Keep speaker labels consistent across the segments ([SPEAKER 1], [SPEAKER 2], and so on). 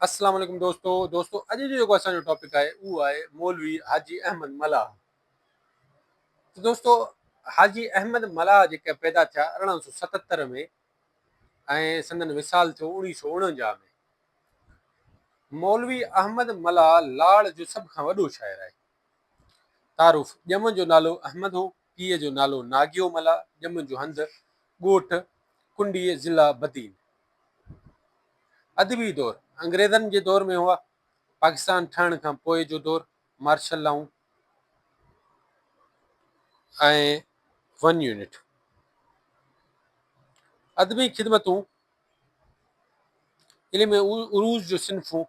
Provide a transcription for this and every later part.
[SPEAKER 1] السلام عليڪم دوستو دوستو اڄ جو جيڪو اسان جو ٽاپڪ آهي اهو آهي مولوي حاجي احمد ملاح ته دوستو حاجي احمد ملاح جيڪا پيدا ٿيا 1877 ۾ ۽ سندن وصال ٿيو 1949 ۾ مولوي احمد ملاح لاڙ جو سڀ کان وڏو شاعر آهي تعارف ڄم جو نالو احمد هو پيء جو نالو ناگيو ملاح ڄم جو هنڌ ڳوٺ ڪنڊي ضلع بدين ادبي دور انگريزن جي دور ۾ هئا. پاڪستان ٺهڻ کان پوء جو دور، مارشل لائون ۽ ون يونٽ. ادبي خدمتون، علم عروض جو صنفون،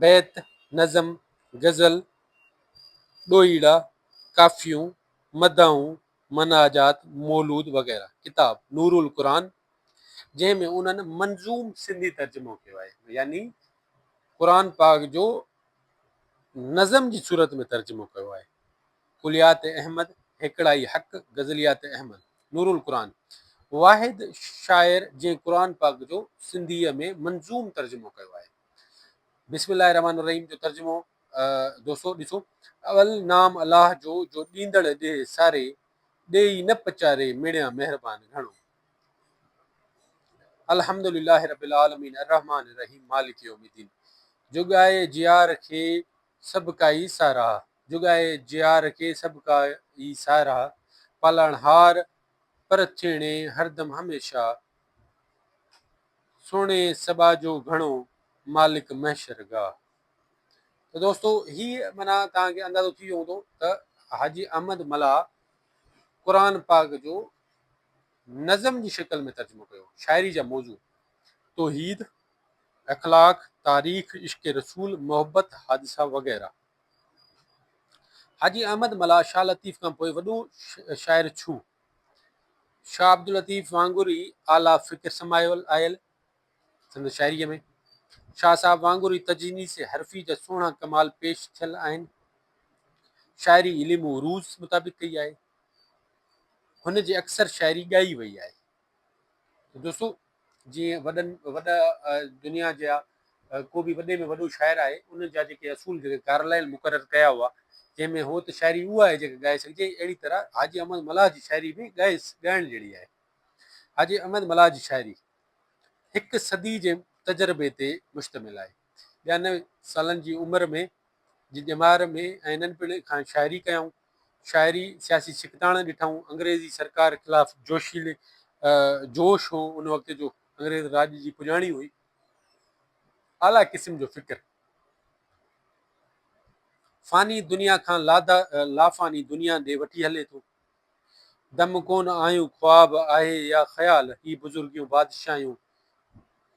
[SPEAKER 1] بيت، نظم، غزل، ڏوهيڙا، ڪافيون، مداحون، مناجات، مولود وغيره. ڪتاب، نور القرآن، جنهن ۾ انهن منظوم سنڌي ترجمو ڪيو آهي يعني قرآن پاڪ جو نظم جي صورت ۾ ترجمو ڪيو آهي. ڪليات احمد، هيڪڙائي حق، غزليات احمد، نور القرآن، واحد شاعر جنهن قرآن پاڪ جو سنڌيء ۾ منظوم ترجمو ڪيو آهي. بسم الله الرحمٰن الرحيم جو ترجمو دوستو ڏسو اول نام الله جو جو ڏيندڙ ڏيهه ساري ڏيئي نه پچاري مڙيان مهربان گهڻو. الحمد لله رب العالمين الرحمٰن الرحيم مالڪ يوم الدين جڳائي جيار کي سڀ ڪائي ساراهه جڳائي جيار کي سڀ ڪائي ساراهه پالڻهار پر ٿيڻي هردم هميشه سهڻي سٻاجهو گهڻو مالڪ محشر گاهه. ته دوستو هي معنيٰ توهان کي اندازو ٿي ويو هوندو ته حاجي احمد ملاح قرآن پاڪ جو نظم جي شڪل ۾ ترجمو ڪيو. شاعري جا موضوع، توحيد، اخلاق، تاريخ، عشق رسول، محبت، حادثا وغيره. حاجي احمد ملاح شاهه لطيف کان پوء وڏو شاعر ڇو؟ شاهه عبداللطيف وانگر ئي اعليٰ فڪر سمايل آيل سندس شاعريء ۾ شاهه صاحب وانگر ئي تجنيس حرفي جا سهڻا ڪمال پيش ٿيل آهن. شاعري علم عروض مطابق ڪئي آهي. هن جي اڪثر شاعري ڳائي وئي آهي. دوستو جيئن وڏن وڏا دنيا جا ڪو به وڏي ۾ وڏو شاعر آهي ان جا جيڪي اصول جيڪي ڪارلائل مقرر ڪيا هئا جنهن ۾ هو ته شاعري اها آهي جيڪا ڳائي سگهجي اهڙي طرح حاجي احمد ملاح جي شاعري به ڳائي ڳائڻ جهڙي آهي. حاجي احمد ملاح جي شاعري هڪ صدي جي تجربي تي مشتمل آهي. 92 سالن جي عمر ۾ جي ڄمار ۾ ۽ ننڍپڻ کان شاعري ڪيائون. شاعري، سياسي ڇڪتاڻ ڏٺائون. انگريزي سرڪار خلاف جوشيلي جوش هو. ان وقت جو انگريز راڄ جي پڄاڻي هئي. اعليٰ قسم جو فڪر. فاني دنيا کان لافاني دنيا ڏي وٺي هلي ٿو. دم ڪونه آيون خواب آهي يا خيال هي بزرگيون بادشاهيون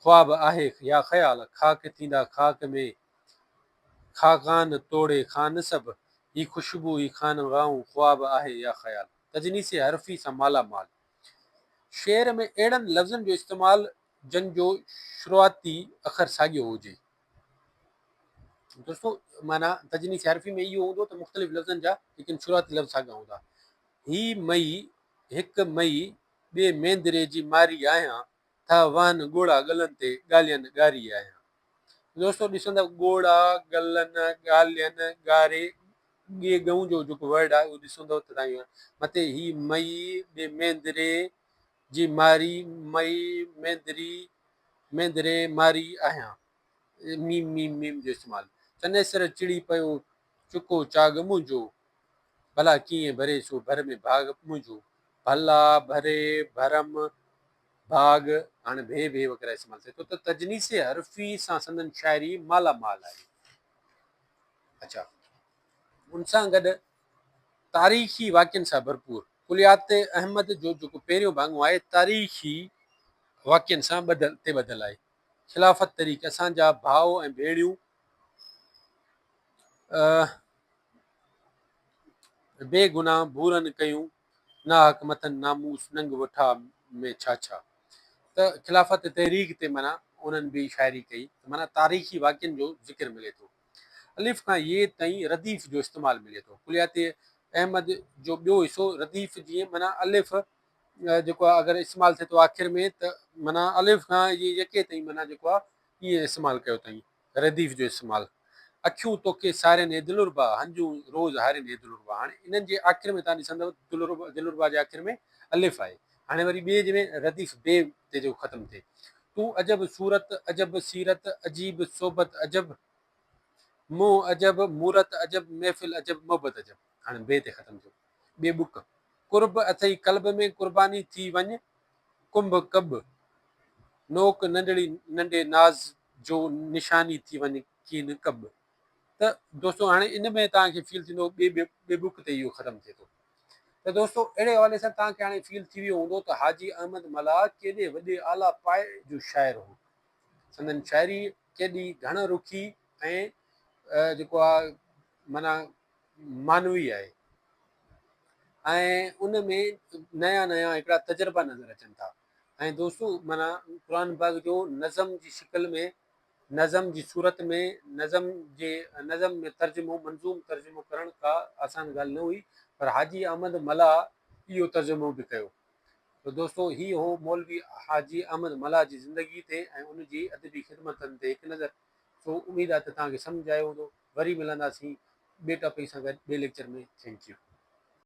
[SPEAKER 1] خواب آهي يا خيال خاڪ ٿيندا خاڪ ۾ خاقان توڙي خان سڀ هي خوشبو هي خانگاهون خواب آهي يا خيال تجنيس حرفي سان مالا مال شعر ۾ اهڙن لفظن جو استعمال جن جو شروعاتي اکر ساڳيو هجي. دوستو معنيٰ تجنيس حرفي ۾ اهو هوندو ته مختلف لفظن جا ليڪن شروعاتي لفظ ساڳيا هوندا. هي مئي هڪ مئي ٻي مينڌري جي ماري آهيان ٿا وهن ڳوڙها ڳلن تي ڳالهين ڳاري آهيان. دوستو ڏسندؤ ڳوڙها ڳلن ڳالهين ڳاري ڳي ڳئون جو جيڪو ورڊ آهي اهو ڏسندؤ ته تان مٿي هي مئي ٻي مينڌري جي ماري مئي مينڌري مينڌري ماري آهيان. ميم ميم ميم جو استعمال. چنيسر چڙي پيو چڪو چاڳ منهنجو، ڀلا ڪيئن ڀري سو ڀر ۾ ڀاڳ منهنجو. ڀلا، ڀري، ڀرم، ڀاڳ، هاڻي ڀي ڀي وغيره استعمال ٿئي ٿو ته تجنيس حرفي سان سندن شاعري مالا مال آهي. اڇا ان سان گڏ تاريخي واقعن سان ڀرپور ڪليات احمد جو جيڪو پهريون ڀاڱو آهي تاريخي واقعن سان ٻڌل تي ٻڌل آهي. خلافت تحريڪ اسان جا ڀاء ۽ ڀيڻيون بي گناهه ڀورن ڪيون ناحق مٿن ناموس ننگ وٺا ۾ ڇا ڇا ته خلافت تحريڪ تي معنيٰ انهن به شاعري ڪئي ته معنيٰ تاريخي واقعن جو ذڪر ملي ٿو. الف کان يي تائين رديف جو استعمال ملي ٿو. ڪليات احمد جو ٻيو حصو رديف جيئن معنيٰ الف جيڪو آهي اگر استعمال ٿئي ٿو آخر ۾ ته معنيٰ الف کان يي يڪي تائين معنيٰ جيڪو آهي ائين استعمال ڪيو اٿائين رديف جو استعمال. اکيون توکي سارين اي دلربا، هنجون روز هارين اي دلربا. هاڻي انهن جي آخر ۾ توهان ڏسندؤ دلربا دلربا جي آخر ۾ الف آهي. هاڻي وري ٻئي جي ۾ رديف بي تي جيڪو ختم ٿئي. تون عجب صورت، عجب سيرت، عجيب صحبت عجب، منهن عجب، مورت عجب، محفل عجب، محبت عجب. هاڻي بي تي ختم ٿيو. ٻي ٻڪ. قرب اٿئي قلب ۾، قرباني ٿي وڃ ڪنڀ ڪٻ. نوڪ ننڍڙي ننڍي ناز جو نشاني ٿي وڃ ڪين ڪٻ. ته دوستو هاڻي ان ۾ توهان کي فيل ٿيندو ٻي ٻي ٻڪ تي اهو ختم ٿئي ٿو. ته دوستو اهڙي حوالي سان توهان کي هاڻي فيل ٿي ويو هوندو ته حاجي احمد ملاح ڪيڏي وڏي اعليٰ پائي جو شاعر هو. سندن شاعري ڪيڏي گهڻ رخي ۽ جيڪو آ معنيٰ معنوي آهي ۽ ان ۾ نيا نيا هڪڙا تجربا نظر اچن ٿا ۽ دوستو معنيٰ قرآن پاڪ جو نظم جي شڪل ۾ نظم جي صورت ۾ نظم جي نظم ۾ ترجمو منظوم ترجمو ڪرڻ ڪا آسان ڳالهه نه هئي پر حاجي احمد ملاح اهو ترجمو به ڪيو ته دوستو هي هو مولوي حاجي احمد ملاح جي زندگي تي ۽ ان جي ادبي خدمتن تي هڪ نظر سو اميد آهي ته توهان کي سمجهه آيو هوندو. وري ملنداسين ٻئي ٽاپڪ سان گڏ ٻئي ليڪچر ۾ thank you.